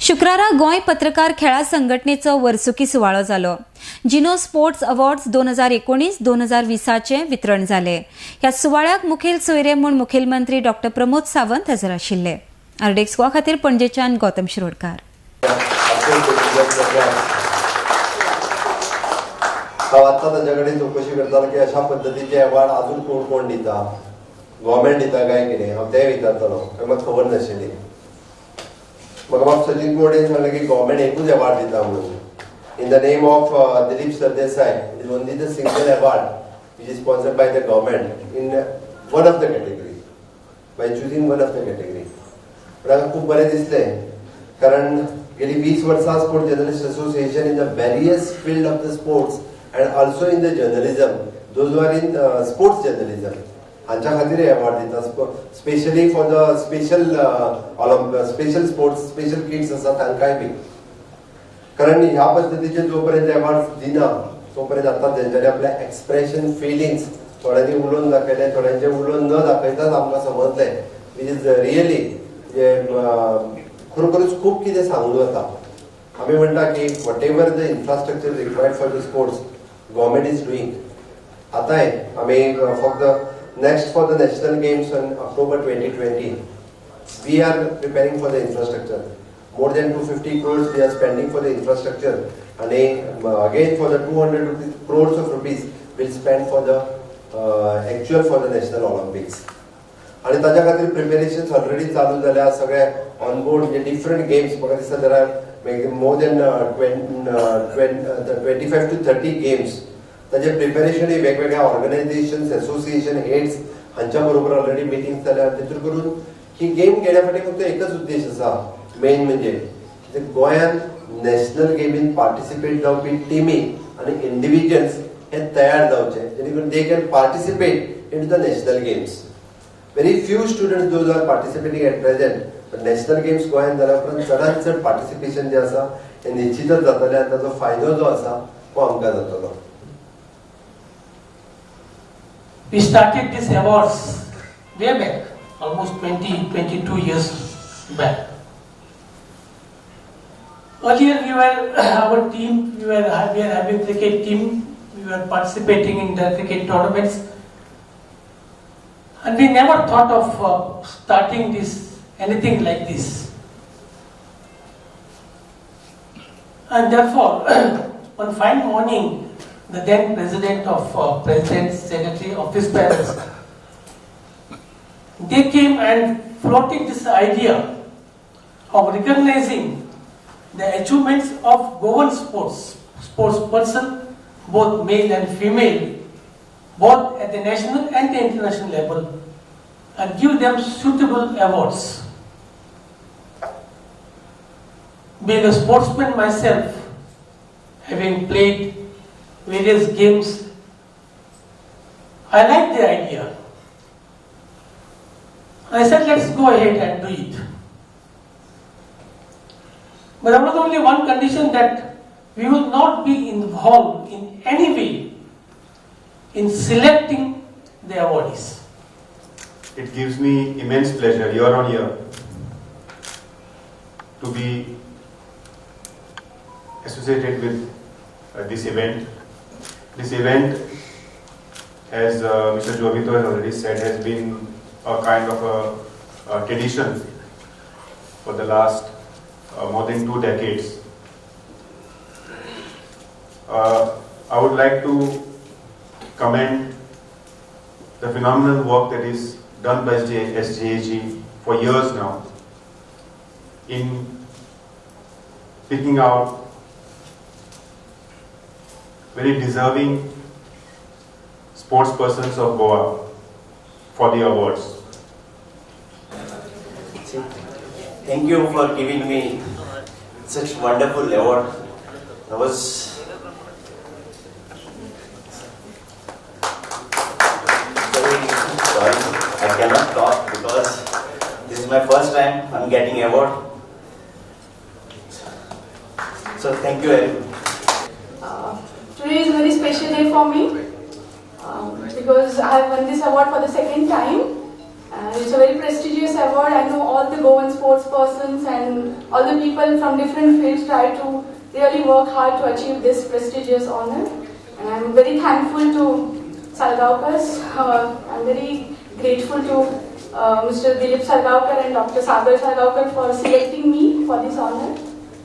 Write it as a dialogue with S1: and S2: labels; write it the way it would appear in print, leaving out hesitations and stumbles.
S1: शुक्रारा गोंय पत्रकार खेळां संघटनेचो वर्सुकी सुवाळो जालो. जिनो स्पोर्ट्स अवॉर्ड्स 2019 2020 वितरण जाले. ह्या सुवाळ्याक मुखेल सोयरे म्हूण मुखेलमंत्री डॉक्टर प्रमोद सावंत हजर आशिल्ले. आरडीएक्स गोवा खातीर पणजेच्यान गौतम शिरोडकार.
S2: हांव आत्तां तांच्या कडेन चवकशी करतालो की अशा पद्दतीचे अवॉर्ड अजून कोण कोण दिता, गव्हर्मेंट दिता काय कितें, हांव तेंय विचारतालो कारण म्हाका खबर नाशिल्ली. म्हाका बाब सचिन कोडेन सांगलें की गव्हर्मेंट एकूच अवॉर्ड दिता म्हणून. In the name of Dilip Sardesai, it is only the single award which is sponsored by the government in one of the category, by choosing one of the category. पण हांगा खूब बरें दिसलें कारण गेली 20 वर्सां sport journalist association in the various field of the sports and also in the journalism, those are in sports journalism, हांच्या खातीर अवॉर्ड दिता. Specially for the special special sports special kids आसा तांकांय बी, कारण ह्या पद्दतीचे जोपर्यंत अवॉर्ड दिना तोपर्यंत आतां तेंच्यांनी आपले एक्सप्रेशन फिलिंग्स थोड्यांनी उलोवन दाखयले, थोड्यांचे उलोवन न दाखयताच आमकां समजलें, which is really खरोखरूच खूब कितें सांगून वता. आमी म्हणटा की whatever the infrastructure required for the sports, government is doing. आतांय आमी for the next for the national games on October 2020 we are preparing for the infrastructure. More than 250 crores we are spending for the infrastructure, and again for the 200 rupees, crores of rupees will spend for the actual for the national Olympics. आणि ताच्या खातीर preparation already चालू जाल्या सगळे on board, म्हणजे different games. म्हाका दिसता there are more than 25 to 30 games. ताचे प्रिपेरेशन वेगवेगळ्या ऑर्गनायझेशन, एसोसिएशन हेड्स हांच्या बरोबर ऑलरेडी मिटींग जाल्या. तितून करून ही गेम घेण्या फाटी फक्त एकच उद्देश आसा, मेन म्हणजे गोंयान नॅशनल गेमीन पार्टिसिपेट जावपी टिमी आनी इंडिव्हिज्युअल्स हे तयार जावचे, जेणे करून they can participate in the national games. Very few students those are participating at present, पण नॅशनल गेम्स गोंयान जाल्या उपरांत चडांत चड पार्टिसिपेशन जे आसा हें निश्चितच जातलें आनी ताचो फायदो जो आसा तो आमकां जातलो.
S3: We started these awards way back, almost 20, 22 years back. Earlier we were, our team, we were having cricket team, we were participating in the cricket tournaments. And we never thought of starting this, anything like this. And therefore, one fine morning, the then president of President, Secretary, Office Bearers, they came and floated this idea of recognizing the achievements of Goan sports person, both male and female, both at the national and the international level, and give them suitable awards. Being a sportsman myself, having played various games, I liked the idea. I said, let's go ahead and do it. But there was only one condition, that we will not be involved in any way in selecting the awardees.
S4: It gives me immense pleasure year on year to be associated with this event. This event, as Mr. Jobito has already said, has been a kind of a tradition for the last more than 2 decades. I would like to commend the phenomenal work that is done by SJAG for years now in picking out very deserving sports persons of Goa for the awards.
S5: Thank you for giving me such wonderful award. I was very sorry, I cannot talk because this is my first time I'm getting award. So thank you very much.
S6: Today is a very special day for me because I have won this award for the second time. And it's a very prestigious award. I know all the Goan sports persons and all the people from different fields try to really work hard to achieve this prestigious honor. And I'm very thankful to Salgaokars. I'm very grateful to Mr. Dilip Salgaokar and Dr. Sagar Salgaokar for selecting me for this honor.